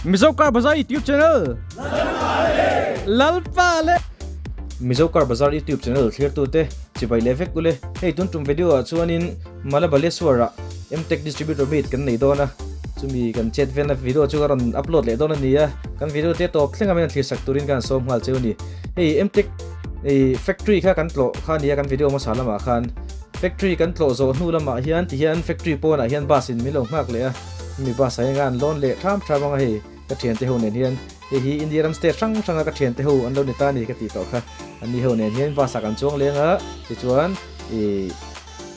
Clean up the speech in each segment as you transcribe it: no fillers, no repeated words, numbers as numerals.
Mizo Car Bazaar YouTube channel Lalpa le Mizo Car Bazaar YouTube channel thlirtute chibai leh vek ule. Hei tun tum video ah chuanin Malabaleswar ah Mtech distributor meet kan nei dawn a, chumi kan chet velna video chu ka rawn upload leh dawn a ni a, kan video te tawp thleng a min thlir sak turin ka han sawm nghal cheu a ni. Hei Mtech factory kha kan tlawh kha a ni a kan video hmasa lamah khan. Factory kan tlawh zawh hnu lamah hian tihian factory pawnah hian bus in min lo nghak leh a, hemi bus ah hian ka han lawn leh tham tham ang a hei ka thiante ho nen hian hei hi India ram state hrang hranga ka thiante ho an lo ni ta a ni ka tih tawh kha an ni ho nen hian bus ah kan chuang leng a tichuan ih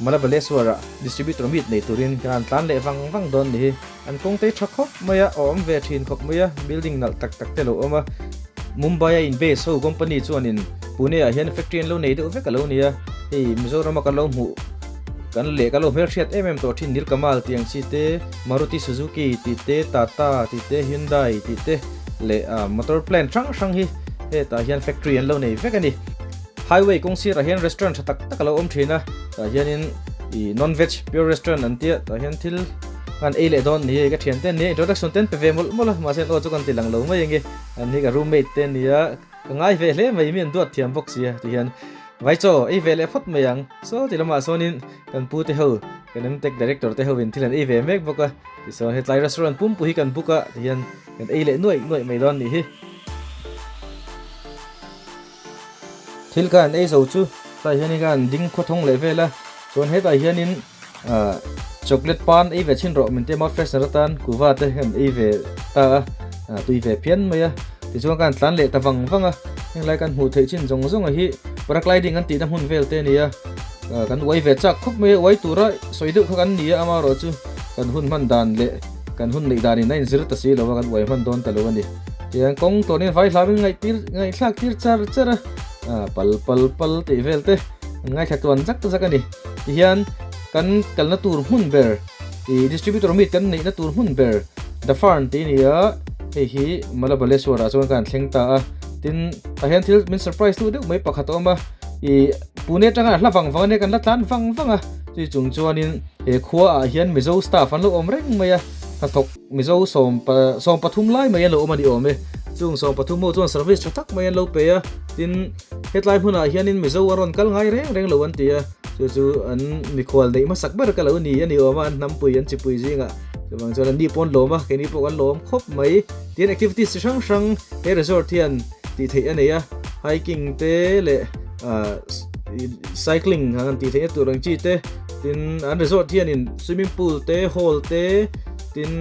Malabaleswar ah distributor meet nei turin kan han tlan leh vang vang dawn ni hi an kawng te tha khawp mai a awm ve thin khawp mai a building nalh tak tak te lo awm a Mumbai a in base ho company chuanin Pune ah hian factory an lo nei deuh vek a lo ni a, hei Mizoram a kan lo hmuh kan leh kan lo hmelhriat em em tawh thin Nilkamal tih ang chi te, Maruti Suzuki tih te, Tata tih te, Hyundai tih te leh motor plant hrang hrang hi hetah hian factory an lo nei vek a ni. Highway kawng sirah hian restaurant tha tak tak a lo awm thin a, tah hianin ih non veg pure restaurant an tia tah hian thil an ei leh dawn ni hei ka thiante an nia introduction te an pe ve mawlh mawlh a mahse an aw chu kan ti lang lo mai ange an hi ka roommate te an nia. Ka ngai ve hle mai, mi an duat thiam bawk sia ti hian vai chaw ei ve leh phawt mai ang. Saw ti lamah sawnin kan pu te ho, kan Mtech director te ho in thil an ei ve mek bawk a, tichuan hetlai restaurant pumpu hi kan book a ti hian kan ei leh nuaih nuaih mai dawn nih hi. Thil kha an ei zo chu tlai hianin khan an ding khawthawng leh vel a, chuan hetah hianin chocolate pan ei ve chhin rawh min tia mouth freshener atan kuva te kan ei ve ta a tui ve phian mai a tichuan kan tlan leh ta vang vang a henglai kan hmuh theih chin zawng zawng a hi paragliding an tihna hmun vel te a ni a kan uai ve chak khawp mai a uai tura sawi deuh kha kan ni a amaherawh chu kan hun hman dan leh kan hun neih danin a inzir ta si lo a kan uai hman dawn ta lo a ni tiang kawng tawnin vai hlamin ngaih tir ngaihthlak tir char char a pal pal pal tih vel te an ngaithla tluan zak zak a ni. Tihian kan kalna tur hmun ber ih distributor meet kan neihna tur hmun ber The Farm tih a ni a, hei hi Malabaleswar ah chuan kan thleng ta a, tin tah hian thil min surprise duh deuh mai pakhat a awm a, ih Pune atanga a hla vang vang a nia kan la tlan vang vang a, chumi chung chuanin he khua ah hian Mizo staff an lo awm reng mai a, hnathawk Mizo 13 lai mai an lo awm a ni awm e, chung 13 ho chuan service tha tak mai an lo pe a, tin hetlai hmunah hianin Mizo a rawn kal ngai reng reng lo an ti a, chu chu an mikhual neih hmasak ber ka lo ni a ni awm a, an hnampui an chipui zingah chuvang chuan an ni pawh an lawm a, keini pawh kan lawm khawp mai. Tin activities chi hrang hrang he resort hian tih theih a nei a, hiking te leh cycling an tih theihna tur ang chi te, tin an resort hianin swimming pool te hall te tin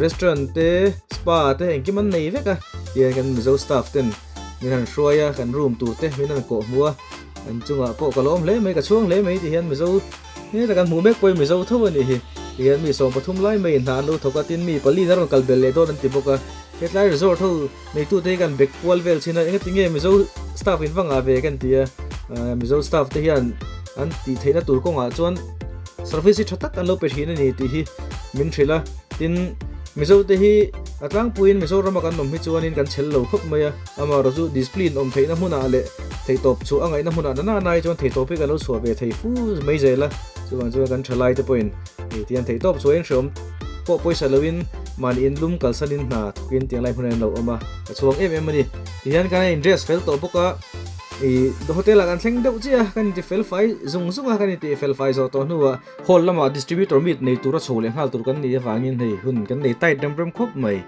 restaurant te spa te engkim an nei vek a tihian kan mizo staff ten min han hruai a kan room tur te min han kawh hmuh a an chungah pawh ka lawm hle mai ka chhuang hle mai tihian mizo heta kan hmuh mek pawhin mizo tho a nih hi tihian mi 13 lai maiin hna an lo thawk a tin mi pali in a rawn kal belh leh dawn an ti bawk a hetlai resort ho neitute hi kan bek kual vel thin a engatinge mizo staff in va ngah ve kan ti a mizo staff te hian an tih theihna tur kawngah chuan service hi tha tak an lo pe thin a ni tih hi min hrilh a tin mizo te hi a tlangpuiin Mizoram a kan awm hi chuanin kan chhel lo khawp mai a amaherawh chu discipline awm theihna hmunah leh theihtawp chhuah a ngaihna hmunah nana nai chuan theihtawp hi kan lo chhuah ve thei fu mai zel a chuvang chuan kan thalai te pawhin hei tiang theihtawp chhuahin hreawm pawh pawisa loin mahni in lum kalsanin hna thawkin tiang lai hmunah an lo awm a ka chhuang em em a ni tihian kan in dress fel tawh bawk a ih hotel ah kan thleng deuh chiah a kan inti fel fai zung zung a kan inti fel fai zawh tawh hnuah hall lamah distributor meet nei tura chho leh nghal tur kan nih avangin hei hun kan nei tight rem rem khawp mai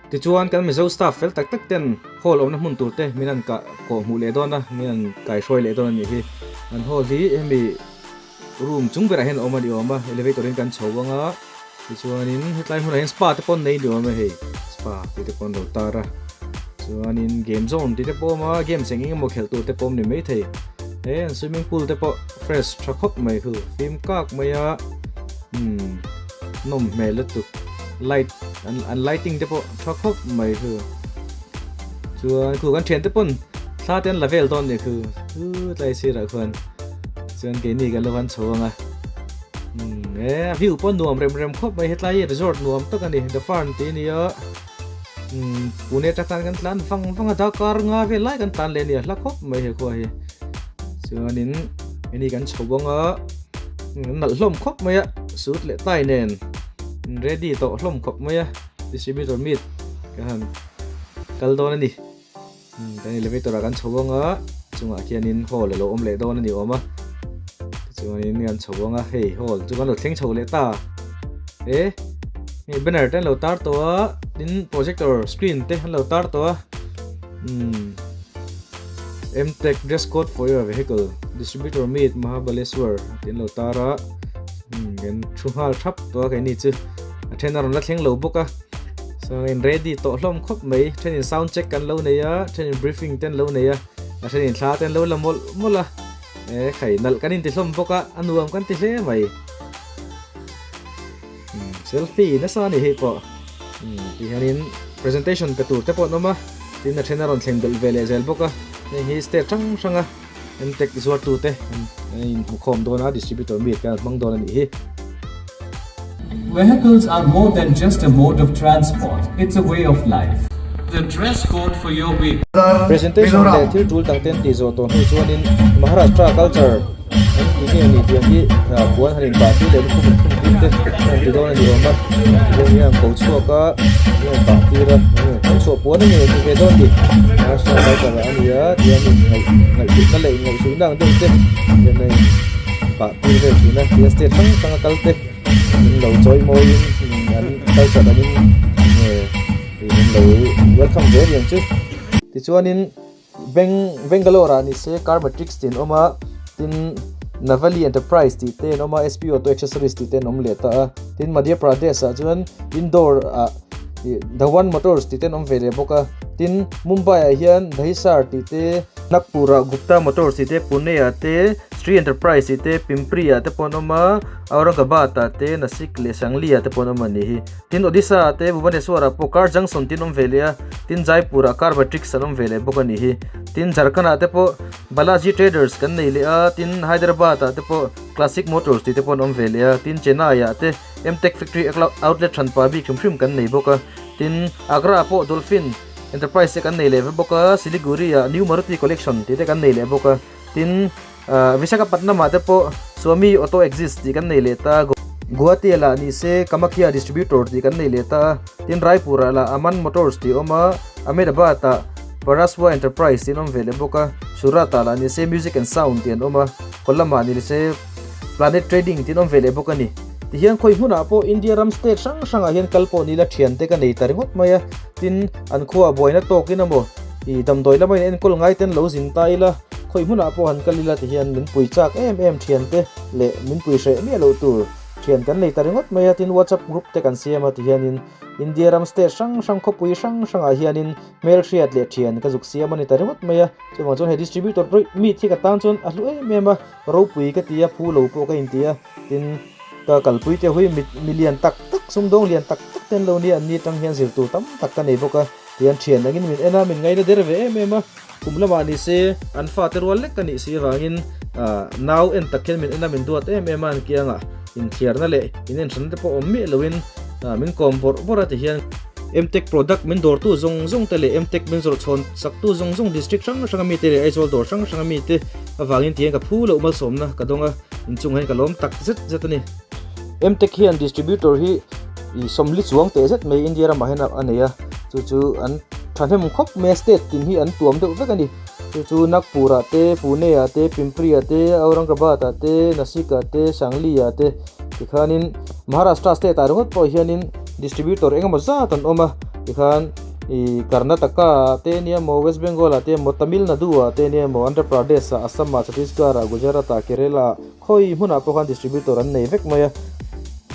tichuan kan Mizo staff fel tak tak ten hall awmna hmun tur te min han kah kawh hmuh leh dawn a min han kaihruai leh dawn a nih hi an hall hi hemi Room chung berah hian a awm a ni awm a, elevator in kan chho ang a, tichuanin hetlai hmunah hian spa te pawh an nei ni awm a hei, spa tih te pawh an lo tar a, chuanin game zone tih te pawh a awm a, games eng eng emaw khelh tur te pawh awm ni maithei, he an swimming pool te pawh fresh tha khawp mai khu fim kak mai a, umm nawm hmel lutuk light an an lighting te pawh tha khawp mai khu, chuan khu kan thian te pawn thla te an la vel dawn ni khu, tlai sirah khuan. Chuan keini kan lo han chho ang a. Umm e a view pawh nuam rem rem khawp mai hetlai hi resort nuam tak a ni The Farm tih a ni a. Umm Pune atang khan kan tlan vang vang a darkar nga vel lai kan tlan leh a ni a hla khawp mai he khua hi. Chuanin keini kan chho ang a nalh hlawm khawp mai a suit leh tie nen ready tawh hlawm khawp mai a distributor meet. Kan han kal dawn a ni. Kan elevator ah kan chho ang a, chungah khianin hall a lo awm leh dawn a ni awm a. Tichuanin kan chho ang a, hei hall chu kan lo thleng chho leh ta. E hei banner te an lo tar tawh a, tin projector screen te an lo tar tawh a. Umm Mtech dress code for your vehicle distributor meet Mahabaleshwar tih an lo tar a. Umm kan thu nghal thap tawh a keini chu a then a rawn la thleng lo bawk a. Chuan ready tawh hlawm khawp mai thenin sound check kan lo nei a thenin briefing te an lo nei a a thenin thla te an lo la mawlh mawlh a e khai nalh kan inti hlawm bawk a a nuam kan ti hle mai umm selfie nasa a ni hei pawh umm ti hianin presentation pe tur te pawh an awm a tin a then a rawn thleng belh ve leh zel bawk a heng hi state hrang hrang a Mtech zuartute an inhmukhawm dawn a, distributor meet kan hmang dawn a nih hi. Vehicles are more than just a mode of transport, it's a way of life. The dress code for your vehicle. Presentation leh thil tul dang ten tih zawh tawh hnu chuanin Maharashtra culture an ti nge ni tih ang hi puan han inpah tir leh lukhum inkhum tir te an ti dawn a ni awm a, tihian hian ko chhuak a an inpah tir a, an chhuah puan a ni ti ve dawn ni Maharashtra culture ah a ni a tihian ngaih ngaihtuahna leh ngaihsuihna ang deuh te hian a inpah tir vel thin a tihian state hrang hrang a kal te an lo chawi mawiin an culture angin enge an lo welcome ve riang chu tichuanin Beng Bangalore ah ni se car matrix tih an awm a tin Navali Enterprise tih te an awm a SP Auto Accessories tih te an awm leh ta a tin Madhya Pradesh ah chuan Indore ah ih The One Motors tih te an awm ve leh bawk a tin Mumbai ah hian Dahisar tih te Nagpur ah Gupta Motors tih te Pune ah te Sri Enterprise tih te Pimpri ah te pawh an awm a Aurangabad ah te Nasik leh Sangli ah te pawh an awm a nih hi. Tin Odisha ah te Bhubaneswar ah pawh car junction tin awm ve leh a, tin Jaipur ah car matrix an awm ve leh bawk a nih hi. Tin Jharkhand ah te pawh Balaji Traders kan nei leh a, tin Hyderabad ah te pawh Classic Motors tih te pawh an awm ve leh a, tin Chennai ah te Mtech Factory Outlet hranpa bik hrim hrim kan nei bawk a, tin Agra ah pawh Dolphin Enterprise te kan nei leh ve bawk a, Siliguri ah New Maruti Collection tih te kan nei leh bawk a, tin Visakhapatnam ah te pawh Swami Auto Exist tih kan nei leh ta, Guwahati ah lah ni se Kamakhya Distributor tih kan nei leh ta a, tin Raipur ah lah Aman Motors tih a awm a, Ahmedabad ah Paraswa Enterprise tih an awm ve leh bawk a, Surat ah lah ni se Music and Sound tih an awm a, Kollam ah ni se Planet Trading tih an awm ve leh bawk a ni. Tihian khawi hmunah pawh India ram state hrang hrangah hian kal pawh ni ila thiante ka nei ta ringawt mai a, tin an khuaah buaina tawkin emaw ih damdawi lama in enkawl ngai ten lo zin ta ila, Khawi hmunah pawh han kal ila ti hian min pui chak em em thian te leh min pui hreh miah loh tur thian kan nei ta ringawt mai a, tin WhatsApp group te kan siam a ti hianin India ram state hrang hrang khawpui hrang hrangah hianin hmelhriat leh thian ka zuk siam a ni ta ringawt mai a, chuvang chuan he distributor meet hi ka tan chuan a hlu em em a, ropui ka ti a, phu lo pawh ka inti a, tin ka kalpui te hui milian tak tak sumdawng lian tak tak te an lo nia an ni atang hian zir tur tam tak ka nei bawk a, tihian thian angin min en a, min ngaina der ve em em a. Kum lamah ni se an fate rual lek ka nih si avangin nau en tak hian min en a, min duat em em a, an kiangah inthiarna leh inenhranna te pawh awm miah loin min kawm bawrh bawrh a ti hian Mtech product min dawrtu zawng zawng te leh Mtech min zawrh chhawn saktu zawng zawng district hrang hranga mite leh Aizawl dawr hrang hranga mite avangin tihian ka phu loh malsawmna ka dawng a, inchungah hian ka lawm tak zet zet a ni. Mtech hian distributor hi sawmli chuang teh zet mai India ramah hian a nei a, chu chu an thahnem khawp mai a, state tin hi an tuam deuh vek a ni. Chu chu Nagpur ah te, Pune ah te, Pimpri ah te, Aurangabad ah te, Nasik ah te, Sangli ah te tikhanin Maharashtra state ah ringawt pawh hianin distributor engemaw zat an awm a, tikhan ih Karnataka ah te nia maw, West Bengal ah te emaw, Tamil Nadu ah te nia maw, Andhra Pradesh ah, Assam ah, Chhattisgarh ah, Gujarat ah, Kerala ah, Khawi hmunah pawh khan distributor an nei vek mai a.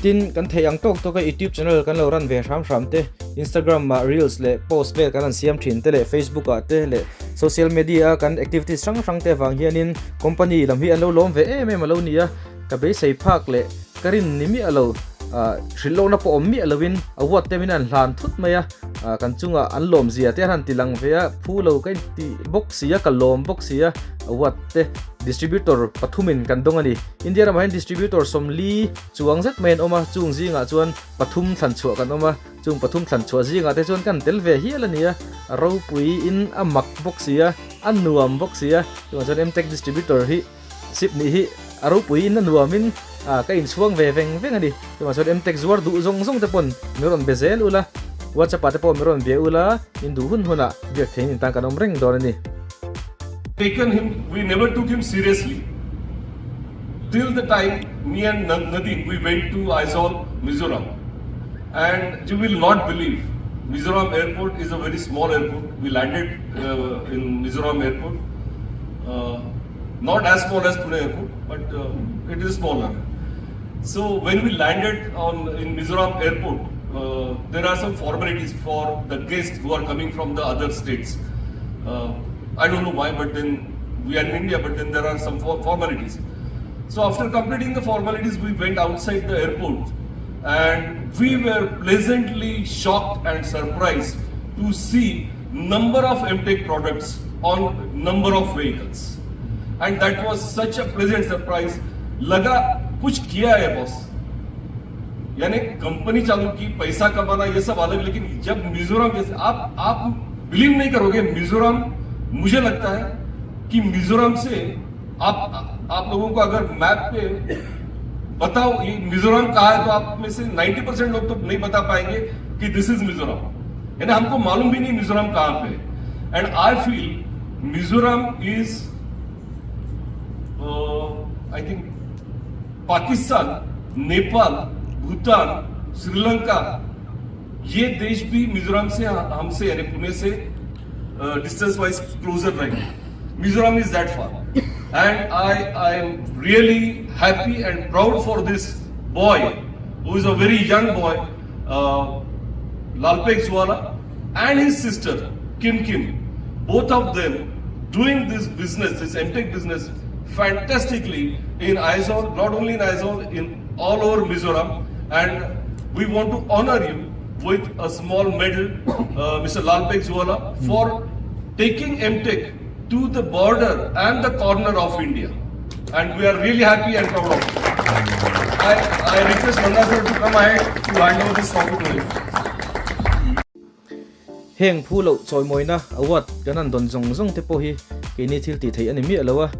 Tin, kan theih ang tawk tawk a YouTube channel kan lo run ve hram hram te, Instagram ah reels leh post vel kan han siam thin te leh Facebook ah te leh social media a kan activities hrang hrang te avang hianin company lam hi an lo lawm ve em em a lo ni a, ka beisei phak leh ka rin ni miah lo hrilh lohna pawh awm miah loin award te min han hlan thut mai a, kan chungah an lawm zia te an han ti lang ve a, phu lo ka inti bawk si a, ka lawm bawk si a, award te. Distributor pathumin kan dawng a ni. India ramah hian distributor sawmli chuang zet mai an awm a, chung zingah chuan pathum thlan chhuah kan awm a, chung pathum thlan chhuah zingah te chuan kan tel ve hial a ni a, a ropuiin a mak bawk si a, a nuam bawk si a, chuvang chuan Mtech distributor hi sip nih hi a ropuiin a nuamin ka inchhuang ve veng veng a ni. Chuvang chuan Mtech zuar duh zawng zawng te pawn min rawn be zel ula. WhatsApp ah te pawh min rawn bia ula, in duh hun hunah biak theiin in tan kan awm reng dawn a ni. Taken him, we never took him seriously till the time me and Nadeem we went to Aizawl, Mizoram and you will not believe Mizoram airport is a very small airport, we landed in Mizoram airport not as small as Pune airport but it is smaller. So when we landed on in Mizoram airport, there are some formalities for the guests who are coming from the other states. I don't know why, but then we are in India, but then there are some formalities. So after completing the formalities, we went outside the airport and we were pleasantly shocked and surprised to see number of Mtech products on number of vehicles. And that was such a pleasant surprise. लगा कुछ किया है boss, यानी company चालू की, पैसा कमाना ये सब अलग, लेकिन जब मिजोरम जैसे आप बिलीव नहीं करोगे, मिजोरम मुझे लगता है कि मिजोरम से आप लोगों को अगर मैप पे बताओ ये मिजोरम कहाँ है तो आप में से 90% परसेंट लोग तो नहीं बता पाएंगे कि this is Mizoram, यानी हमको मालूम भी नहीं मिजोरम कहाँ पे। And I feel Mizoram is I think Pakistan, Nepal, Bhutan, Sri Lanka, ये देश भी मिजोरम से हमसे यानी पुणे से distance wise closer रहेंगे। Mizoram is that far and I am really happy and proud for this boy who is a very young boy, Lalpekzuala, and his sister Kim Kim, both of them doing this business, this MTech business fantastically in Aizawl, not only in Aizawl, in all over Mizoram, and we want to honor you with a small medal, Mr. Lalpekzuala, for taking MTech to the border and the corner of India. And we are really happy and proud of you. I request Manda sir to come ahead to hand over this trophy to him. Heng phu loh chawimawina award kan han dawn zawng zawng te pawh hi keini thil tih theih a ni miah lo a.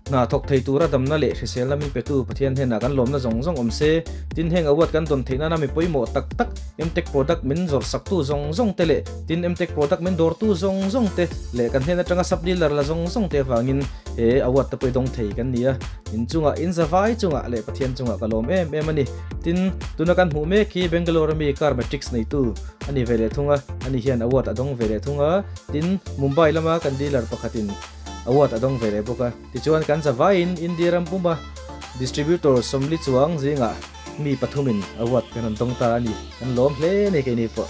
Hna thawk thei tura damna leh hriselna min petu Pathian hnenah kan lawmna zawng zawng awm se. Tin heng award kan dawn theih nana mi pawimawh tak tak Mtech product min zawrh saktu zawng zawng te leh tin Mtech product min dawrtu zawng zawng te leh kan hnen atanga sub dealer la zawng zawng te avangin he award te pawh i dawng thei kan ni a. In chungah in zavai chungah leh Pathian chungah ka lawm em em a ni. Tin, tuna kan hmuh mek hi Bangalore ami car matrix neitu a ni ve leh thung a, ani hian award a dawng ve leh thung a. Tin, Mumbai lama kan dealer pakhatin award a dawng ve leh bawk a. Tichuan kan zavaiin India ram puma distributor sawmli chuang zingah mi pathumin award kan rawn dawng ta a ni. Kan lawm hle a ni keini pawh.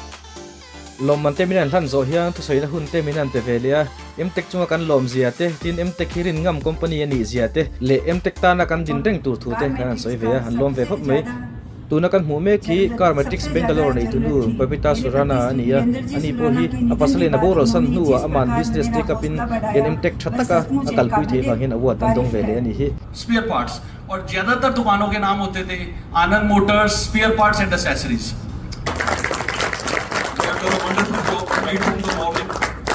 Lawmman te min an hlan zawh hian thusawiina hun te min an pe ve leh a, Mtech chunga kan lawm zia te, tin Mtech hi rin ngam company a nih zia te leh Mtech tana kan din reng tur thu te kan han sawi ve a, an lawm ve khawp mai. Tuna kan hmuh mek hi Car Matrix Bangalore neitunu Babita Surana a ni a, ani pawh hi a pasalin a boral san hnuah aman business take up in hian Mtech tha taka a kalpui theih vang hian award an dawng ve leh a ni hi. Spare parts और ज्यादातर दुकानों के नाम होते थे Anand motors spare parts and accessories. Right from the morning,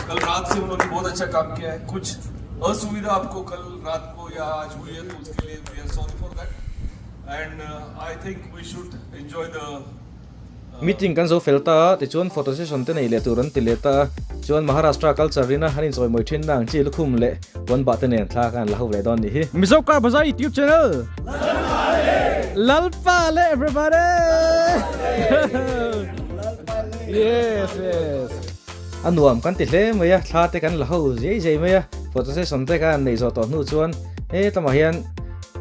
कल रात से उन्होंने बहुत अच्छा काम किया है। कुछ असुविधा आपको कल रात को या आज हुई है तो उसके लिए we are sorry for that and I think we should enjoy the Meeting kan zo fel ta a, tichuan photo session te nei leh tur an ti leh ta a, chuan Maharashtra culture ina an inchawimawi thin na ang chi lukhum leh puan bah te nen thla khan la ho leh dawn ni hi. Mizo Car Bazaar YouTube channel Lalpa le everybody Yes yes A nuam kan ti hle mai a, thla te kan la ho zei zei mai a, photo session te khan neih zawh tawh hnu chuan he lamah hian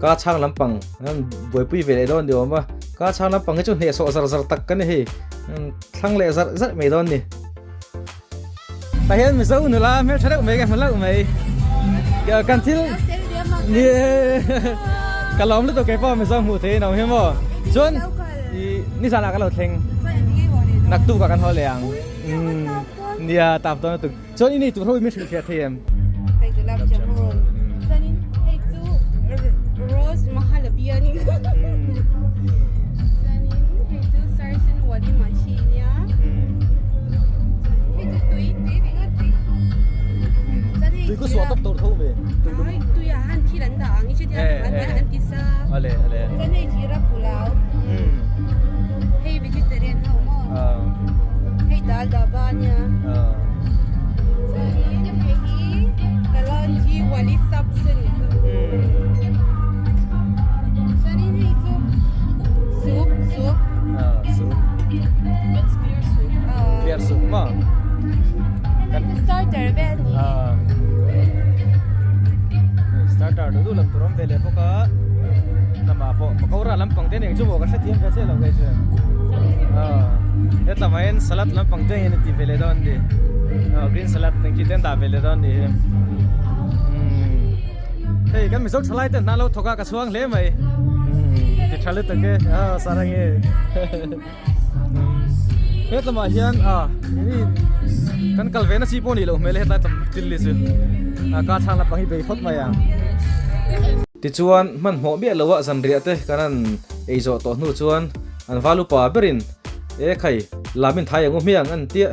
ka chhang lampang an buaipui ve leh dawn ni awm a. Ka chhang lampang hi chu hnehsawh zar zar tak ka ni hei, thlang leh zarh zarh mai dawn ni. Tah hian Mizo nula hmeltha deuh mai ka hmu hlauh mai. Kan thil ni ka lawm lutuk keipawh Mizo hmuh thei in awm hi maw. Chuan nizanah ka lo thleng naktuk ah kan haw leh ang. Nia tap dawn lutuk. Chuan i nei tur ho hi min hrilhfiah thei em? Hei gulab jamun. Chuanin hei chu rose mahalabi a ni. Chuanin hei chu sarson wadi machi nia. Hei chu tui tui ringawt tui. Chuan hei Tui ku suah tawp tur tho ve. Tui lum. Ai tui ah han thil an dah ang i chutia an an ti sa. Ale ale. Chuan hei jeera pulao. Hei vegetarian ho maw. Hei Chips a nih kha. Chuanin hei chu soup soup. Ah soup. That's clear soup. Clear soup maw? Hei chu starter vel a ni. Ah. Starter duh duh lam tur awm ve leh bawk a. Lamah pawh pakora lampang te nen chu maw ka hrethiam ve chiah lo kei chuan. Ah hetlamah hian salad lampang te hian a ti ve leh dawn a ni. Ah green salad eng chi te an dah ve leh dawn a nih hi. Umm hei kan Mizo thalai te hna lo thawk a ka chhuang hle mai. Umm ti tha lutuk e ah sarang e. Hetlamah hian ah kan kal ve na chi pawh a nih loh hmel e hetlai tam thil hi chu ah ka chhang lampang hi bei phawt mai ang. Tichuan hmanhmawh miah loh a zanriah te kan han ei zawh tawh hnu chuan an val upa berin e khai lamin thai ang u hmiang an tia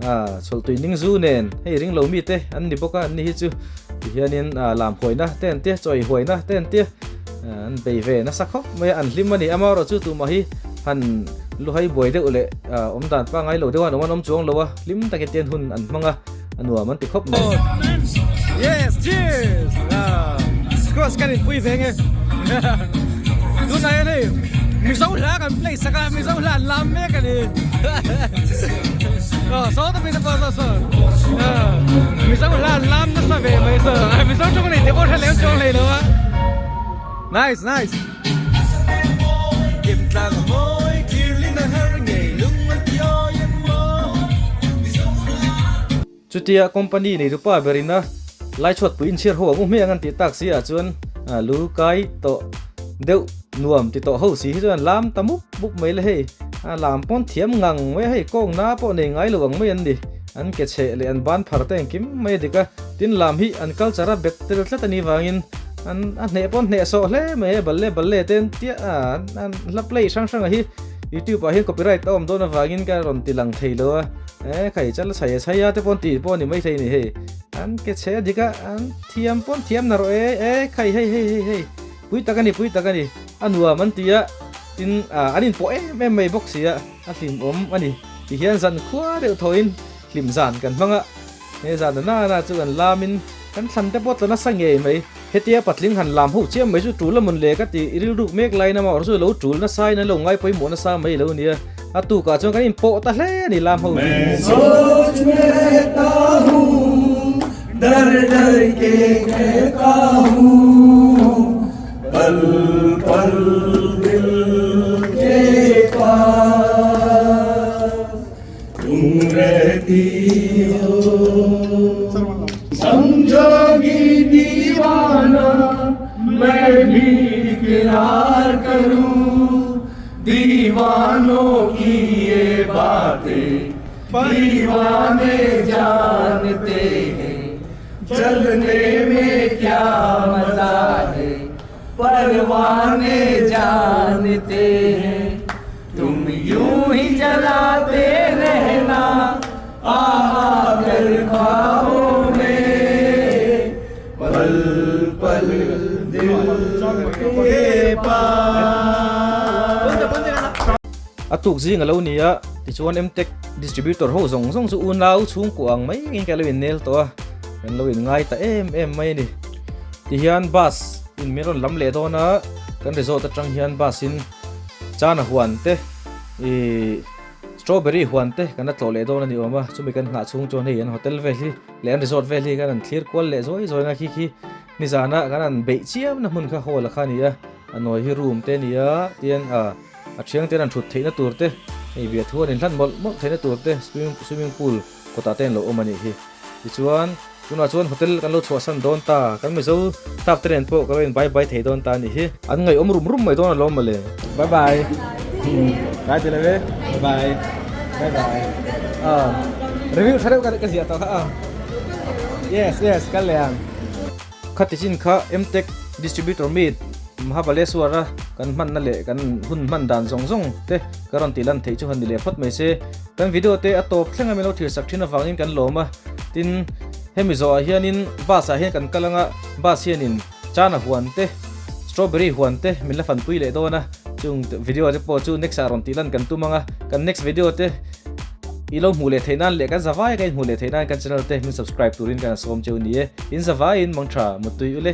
ah chawlhtui ning zu nen hei ring lo mite an ni bawk a an ni hi chu tihianin ah lam huaina te an tia chawi huaina te an tia an bei ve nasa khawp mai a an hlim a ni amaherawh chu tumah hi han luhai buai deuh leh awm dan pangngai lo deuh a an awm an awm chuang lo a hlim takin te hun an hmang a a nuam an ti khawp mai. Yes cheers Cross kan inpui ve nge tunah hian hei Mizo hla kan play sak a Mizo hla an lam mek a ni aw saw ta pawh saw saw Mizo hla an lam nasa ve mai saw Mizo tawng a nei tih pawh hre lem chuang hlei lo a nice nice. Chutia company nei dupa berin a laichhuat pui inchhiar ho ang u hmeh ang an tih tak si ah chuan lu kai tawh deuh nuam ti tawh ho si hi chuan lam ta mup mup mai le hei a lam pawn thiam ngang mai a hei kawng na pawh nei ngai lo ang mai an ni an ke chheh leh an ban phar te engkim mai a dik a tin lam hi an culture a bet tel tlat a nih vangin An a hneh pawh hneh sawh hle mai e balle balle te an tia a an hla play hrang hrang a hi youtube ah hian copyright a awm dawn avangin ka rawn ti lang thei lo a e khai chal chhai a chhai a te pawh an tih pawh a ni maithei a ni hei an ke chhe a dik a an thiam pawh an thiam na rawh e e khai hei hei hei hei pui tak a ni pui tak a ni a nuam an ti a tin ah an inpawh em em mai bawk si a a hlimawm a ni tihian zan khua deuh thawhin hlim zan kan hmang a. He zan na na chu kan lamin kan thlan te pawh tla nasa ngei mai. Hetia patling han lam ho chiam mai chu tul a mawn le ka ti i rilruk mek laiin amah chu lo tul nasa in an lo ngai pawimawh nasa mai lo nia. A tukah chuan kan inpawh ta hle a ni lam ho hi. A tuk zing a lo ni a, tichuan Mtech distributor ho zawng zawng chu unau chhungkua ang mai in ka lo innel tawh a, kan lo inngai ta em em mai a ni. Tihian bus in min rawn lam leh dawn a, kan resort atang hian bus in chana huan te ih strawberry huan te kan la tlawh leh dawn a ni awm a, chumi kan nghah chhung chuan hei an hotel vel hi leh an resort vel hi kan han thlir kual leh zuai zuai ang a khi khi nizana kan han beih chiam na hmun kha hall a kha a ni a, a nawi hi room te a ni a tian ah a thiang ten an thut theihna tur te hei biathu an inhlan mawlh mawlh theihna tur te swimming swimming pool kawtah te an lo awm a nih hi. Tichuan, tunah chuan hotel kan lo chhuahsan dawn ta, kan Mizo staff te nen pawh kan lo in bye bye thei dawn ta a nih hi. An ngaihawm rum rum mai dawn alawm mawle. Bye bye. Bye ti lo e. Bye bye. Bye bye. Ah, review tha deuh ka ziah tawh kha a. Yes, yes, kal leh ang. Khati chin kha Mtech Distributor Meet Mahabaleshwar-a kan hmanna leh kan hun hman dan zawng zawng te ka rawn tih lan theih chu han ni leh phawt mai se. Kan video te a tawp thleng a min lo thirsak thin avangin kan lawm a, tin hemi zawhah hianin bus ah hian kan kal anga bus hianin chana huan te strawberry huan te min la fanpui leh dawn a, chung video te pawh chu next ah rawn tih lan kan tum anga kan next video te. I lo hmuh leh theih nan leh kan zavai a kan inhmuh leh theih nan kan channel te min subscribe turin kan sawm cheu ni e. In zavaiin mangtha muttui ule.